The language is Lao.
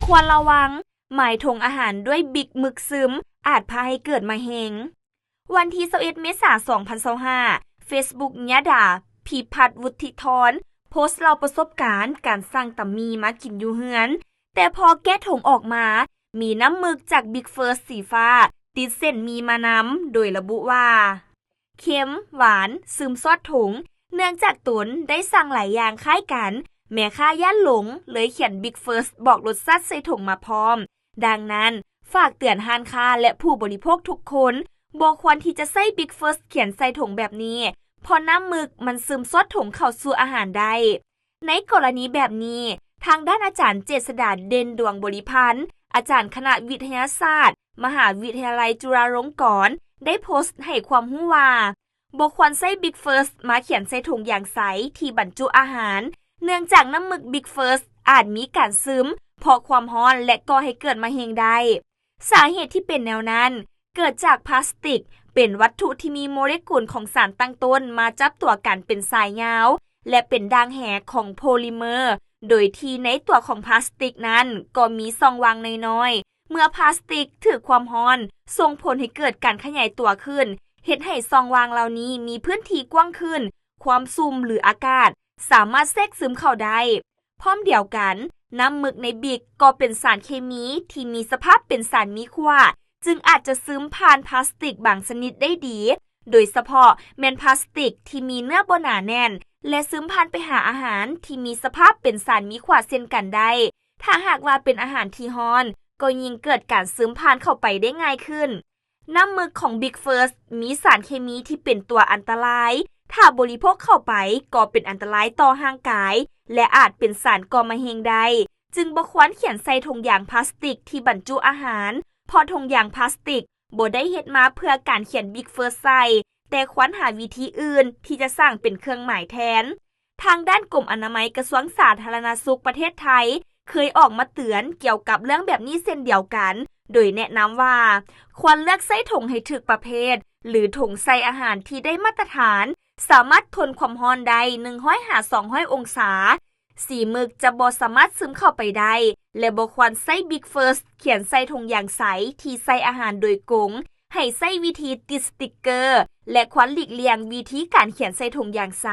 ຄວນລະວັງ, ໝາຍຖົງອາຫານດ້ວຍບິກໝຶກຊຶມ ອາດພາໃຫ້ເກີດມະເຮັງ. ວັນທີຊາວເອັດ ເມສາ ສອງພັນຊາວຫ້າ ເຟສບຸກ ຍາດາ ພິພັດ ວຸດທິທອນ ໂພສເລົ່າປະສົບການການສັ່ງຕຳໝີ່ມາກິນຢູ່ເຮືອນ, ແຕ່ພໍແກະຖົງອອກມາ ມີນ້ຳໝຶກຈາກ Big First ສີຟ້າ ຕິດເສັ້ນໝີ່ມານຳ ໂດຍລະບຸວ່າ ເຄັມ, ຫວານ, ຊຶມຊອດຖົງ. ເນື່ອງຈາກຕົນໄດ້ສັ່ງຫຼາຍຢ່າງຄ້າຍກັນ, ແມ່ຄ້າຢ້ານຫຼົງ ເລີຍຂຽນ Big First ບອກລົດຊາດໃສ່ຖົງມາພ້ອມ. ດັ່ງນັ້ນ, ຝາກເຕືອນຮ້ານຄ້າ ແລະ ຜູ້ບໍລິໂພກທຸກຄົນ, ບໍ່ຄວນທີ່ຈະໃຊ້ Big First ຂຽນໃສ່ຖົງແບບນີ້, ເພາະນ້ຳໝຶກມັນຊຶມຊອດຖົງເຂົ້າສູ່ອາຫານໄດ້. ໃນກໍລະນີແບບນີ້, ທາງດ້ານອາຈານເຈດສະດາ ເດັ່ນດວງບໍລິພັນ, ອາຈານຄະນະວິທະຍາສາດ ມະຫາວິທະຍາໄລຈຸລາລົງກອນ ໄດ້ໂພສໃຫ້ຄວາມຮູ້ວ່າ ບໍ່ຄວນໃຊ້ Big First ມາຂຽນໃສ່ຖົງຢາງໃສທີ່ບັນຈຸອາຫານ, ເນື່ອງຈາກນ້ຳໝຶກ Big First ອາດມີການຊຶມ ເພາະຄວາມຮ້ອນ ແລະ ກໍ່ໃຫ້ເກີດມະເຮັງໄດ້. ສາເຫດທີ່ເປັນແນວນັ້ນ ເກີດຈາກພລາສຕິກ ເປັນວັດຖຸທີ່ມີໂມເລກຸນຂອງສານຕັ້ງຕົ້ນມາຈັບຕົວກັນເປັນສາຍຍາວ ແລະ ເປັນດ່າງແຫຂອງໂພລິເມີ, ໂດຍທີ່ໃນຕົວຂອງພລາສຕິກນັ້ນກໍມີຊ່ອງວ່າງນ້ອຍໆ. ເມື່ອພລາສຕິກຖືກຄວາມຮ້ອນ ສົ່ງຜົນໃຫ້ເກີດການຂະຫຍາຍຕົວຂຶ້ນ, ເຮັດໃຫ້ຊ່ອງວ່າງເຫຼົ່ານີ້ມີພື້ນທີ່ກວ້າງຂຶ້ນ, ຄວາມຊຸ່ມ ຫຼື ອາກາດ ສາມາດແຊກຊຶມເຂົ້າໄດ້. ພ້ອມດຽວກັນ, ນ້ຳໝຶກໃນບິກກໍເປັນສານເຄມີທີ່ມີສະພາບເປັນສານມີຂວ້າ, ຈຶ່ງອາດຈະຊຶມຜ່ານພລາສຕິກບາງຊະນິດໄດ້ດີ, ໂດຍສະເພາະແມ່ນພລາສຕິກທີ່ມີເນື້ອບໍ່ໜາແໜ້ນ ແລະ ຊຶມຜ່ານໄປຫາອາຫານທີ່ມີສະພາບເປັນສານມີຂວ້າເຊັ່ນກັນໄດ້. ຖ້າຫາກວ່າເປັນອາຫານທີ່ຮ້ອນ, ກໍຍິ່ງເກີດການຊຶມຜ່ານເຂົ້າໄປໄດ້ງ່າຍຂຶ້ນ. ນ້ຳໝຶກຂອງ Big First ມີສານເຄມີທີ່ເປັນຕົວອັນຕະລາຍ, ຖ້າບໍລິໂພກເຂົ້າໄປກໍເປັນອັນຕະລາຍຕໍ່ຮ່າງກາຍ ແລະ ອາດເປັນສານກໍ່ມະເຮັງໄດ້, ຈຶ່ງບໍ່ຄວນຂຽນໃສ່ຖົງຢາງພລາສຕິກທີ່ບັນຈຸອາຫານ, ເພາະຖົງຢາງພລາສຕິກບໍ່ໄດ້ເຮັດມາເພື່ອການຂຽນ Big First ໃສ່, ແຕ່ຄວນຫາວິທີອື່ນທີ່ຈະສ້າງເປັນເຄື່ອງໝາຍແທນ. ທາງດ້ານກົມອະນາໄມກະຊວງສາທາລະນະສຸກປະເທດໄທ ເຄີຍອອກມາເຕືອນກ່ຽວກັບເລື່ອງແບບນີ້ເຊັ່ນດຽວກັນ, ໂດຍແນະນຳວ່າ ຄວນເລືອກໃຊ້ຖົງໃຫ້ຖືກປະເພດ ຫຼື ຖົງໃສ່ອາຫານທີ່ໄດ້ມາດຕະຖານ, ສາມາດທົນຄວາມຮ້ອນໄດ້ ໜຶ່ງຮ້ອຍ ຫາ ສອງຮ້ອຍ ອົງສາ. ສີໝຶກຈະບໍ່ສາມາດຊຶມເຂົ້າໄປໄດ້ ແລະ ບໍ່ຄວນໃຊ້ Big First ຂຽນໃສ່ຖົງຢາງໃສທີ່ໃສ່ອາຫານໂດຍກົງ, ໃຫ້ໃຊ້ວິທີຕິດສະຕິກເກີ ແລະ ຄວນຫຼີກລ່ຽງວິທີການຂຽນໃສ່ຖົງຢາງໃສ.